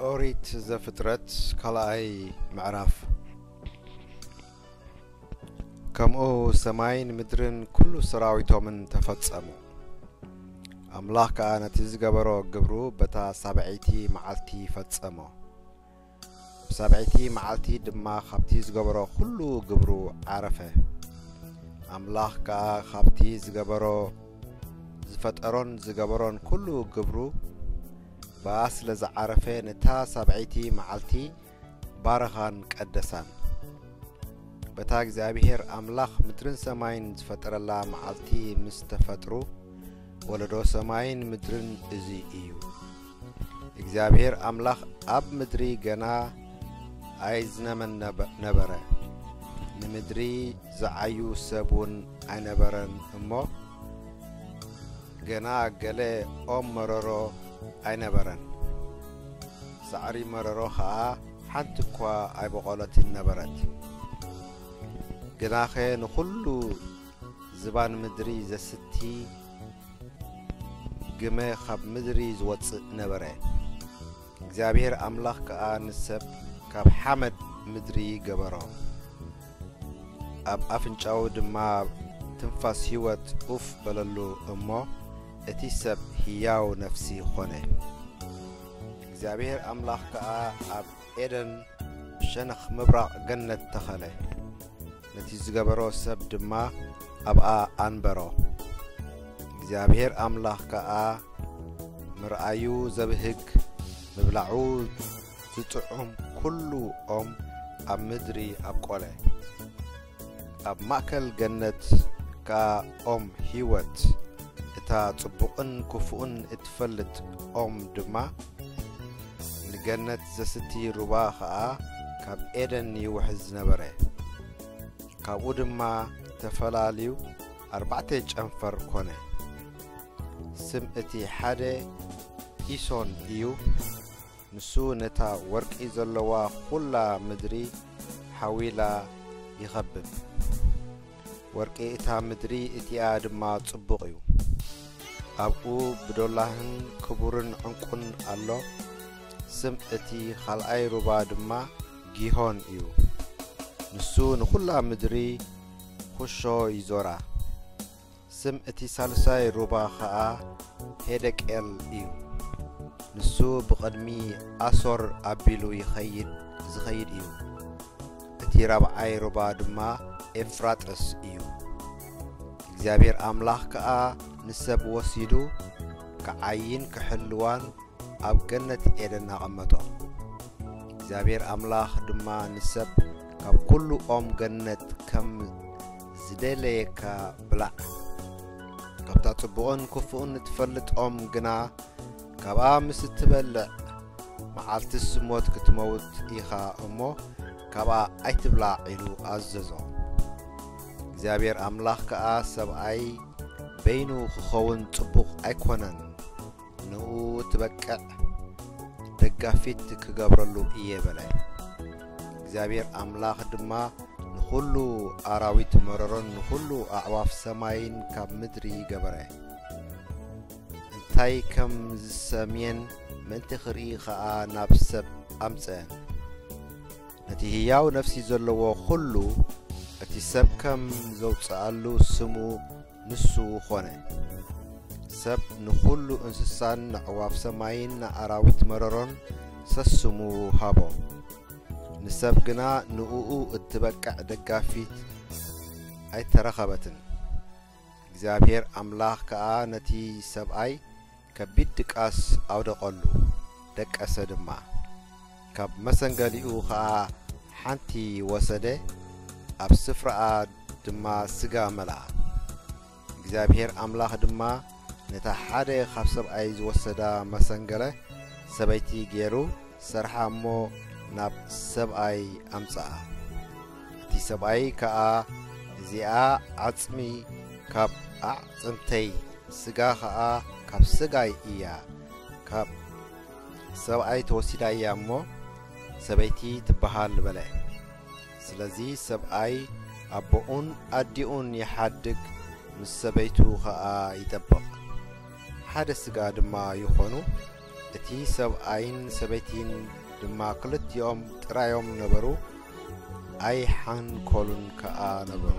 ኦሪት ዘፍጥረት ካልኣይ ምዕራፍ። ከምኡ ሰማይን ምድርን ኩሉ ሰራዊቶምን ተፈጸሙ። ኣምላኽ ከኣ ነቲ ዝገበሮ ግብሩ በታ ሳብዐይቲ መዓልቲ ፈጸሞ። ብሳብዐይቲ መዓልቲ ድማ ካብቲ ዝገበሮ ኩሉ ግብሩ ዓረፈ። ኣምላኽ ከኣ ካብቲ ዝገበሮ፣ ዝፈጠሮን ዝገበሮን ኩሉ ግብሩ ብኣ ስለ ዝዓረፈ፣ ነታ ሳብዐይቲ መዓልቲ ባረኻን ቀደሳን። በታ እግዚኣብሄር ኣምላኽ ምድርን ሰማይን ዝፈጠረላ መዓልቲ ምስ ተፈጥሩ፣ ወለዶ ሰማይን ምድርን እዚ እዩ። እግዚኣብሄር ኣምላኽ ኣብ ምድሪ ገና ኣይዝነመን ነበ-፣ ነበረ። ንምድሪ ዝዓዩ ሰብ እውን ኣይነበረን እሞ፣ ገና ገለ ኦም መረሮ ኣይነበረን። ሳዕሪ መረሮ ኸኣ ሓንቲ እኳ ኣይበቖለትን ነበረት። ግናኸ ንኹሉ ዝባን ምድሪ ዘስቲ ግመ ካብ ምድሪ ዝወጽእ ነበረ። እግዚኣብሄር ኣምላኽ ከኣ ንሰብ ካብ ሓመድ ምድሪ ገበሮ። ኣብ ኣፍንጫኡ ድማ ትንፋስ ህይወት ኡፍ በለሉ እሞ፣ እቲ ሰብ ህያው ነፍሲ ኾነ። እግዚኣብሄር ኣምላኽ ከኣ ኣብ ኤደን ሸነኽ ምብራቕ ገነት ተኸለ። ነቲ ዝገበሮ ሰብ ድማ ኣብኣ ኣንበሮ። እግዚኣብሄር ኣምላኽ ከኣ ምርኣዩ ዘብህግ፣ ምብላዑ ዝጥዑም ኩሉ ኦም ኣብ ምድሪ ኣብቆለ። ኣብ ማእከል ገነት ከኣ ኦም ህይወት፣ እታ ጽቡቕን ክፉእን እትፈልጥ ኦም ድማ፣ ንገነት ዘስቲ ሩባ ኸኣ ካብ ኤደን ይውሕዝ ነበረ። ካብኡ ድማ ተፈላልዩ ኣርባዕተ ጨንፈር ኮነ። ስም እቲ ሓደ ፒሶን እዩ። ንሱ ነታ ወርቂ ዘለዋ ኹላ ምድሪ ሓዊላ ይኸብብ። ወርቂ እታ ምድሪ እቲኣ ድማ ጽቡቕ እዩ። ኣብኡ ብዶላህን ክቡርን ዕንቁን ኣሎ። ስም እቲ ኻልኣይ ሩባ ድማ ጊሆን እዩ። ንሱ ንኹላ ምድሪ ኹሾ ይዞራ። ስም እቲ ሳልሳይ ሩባ ኸኣ ሄደቄል እዩ። ንሱ ብቕድሚ ኣሶር ኣቢሉ ይኸይድ፣ ዝኸይድ እዩ። እቲ ራብዓይ ሩባ ድማ ኤፍራጥስ እዩ። እግዚኣብሔር ኣምላኽ ከኣ ንሰብ ወሲዱ ክዓይን ክሕልዋን ኣብ ገነት ኤደን ኣቐመጦ። እግዚኣብሔር ኣምላኽ ድማ ንሰብ፣ "ካብ ኩሉ ኦም ገነት ከም ዝደለየካ ብላዕ፣ ካብታ ጽቡቕን ክፉእን እትፈልጥ ኦም ግና፣ ካብኣ ምስ እትበልዕ፣ መዓልትስ ሞት ክትመውት ኢኻ እሞ፣ ካብኣ ኣይትብላዕ" ኢሉ ኣዘዞ። እግዚኣብሔር ኣምላኽ ከኣ፣ "ሰብኣይ በይኑ ክኸውን ጽቡቕ ኣይኮነን፣ ንኡ ትበቅዕ ደጋፊት ክገብረሉ እየ" በለ። እግዚኣብሔር ኣምላኽ ድማ ንኹሉ ኣራዊት መረሮን ንኹሉ ኣዕዋፍ ሰማይን ካብ ምድሪ ገበረ። እንታይ ከም ዝሰምየን ምእንቲ ክርኢ ኸኣ ናብ ሰብ ኣምጽአን። ነቲ ህያው ነፍሲ ዘለዎ ኹሉ፣ እቲ ሰብ ከም ዘውጽኣሉ ስሙ ንሱ ኾነ። ሰብ ንኹሉ እንስሳን ንኣዕዋፍ ሰማይን ንኣራዊት መረሮን ሰስሙ ሃቦ። ንሰብ ግና ንእኡ እትበቅዕ ደጋፊት ኣይተረኸበትን። እግዚኣብሔር ኣምላኽ ከኣ ነቲ ሰብኣይ ከቢድ ድቃስ ኣውደቐሉ፣ ደቀሰ ድማ። ካብ መሰንገሊኡ ኸኣ ሓንቲ ወሰደ፣ ኣብ ስፍራኣ ድማ ስጋ መልኣ። እግዚኣብሔር ኣምላኽ ድማ ነታ ሓደ ካብ ሰብኣይ ዝወሰዳ መሰንገለ ሰበይቲ ገይሩ ሰርሓ እሞ ናብ ሰብኣይ ኣምጽኣ። እቲ ሰብኣይ ከኣ፣ "እዚኣ ዓጽሚ ካብ ኣዕጽምተይ፣ ስጋ ኸኣ ካብ ስጋይ እያ፣ ካብ ሰብኣይ ተወሲዳ እያ እሞ ሰበይቲ ትበሃል" በለ። ስለዚ ሰብኣይ ኣቦኡን ኣዲኡን ይሓድግ፣ ምስ ሰበይቱ ኸኣ ይጠብቕ፣ ሓደ ስጋ ድማ ይኾኑ። እቲ ሰብኣይን ሰበይቲን ድማ ክልቲኦም ጥራዮም ነበሩ፣ ኣይሓንኮሉን ከኣ ነበሩ።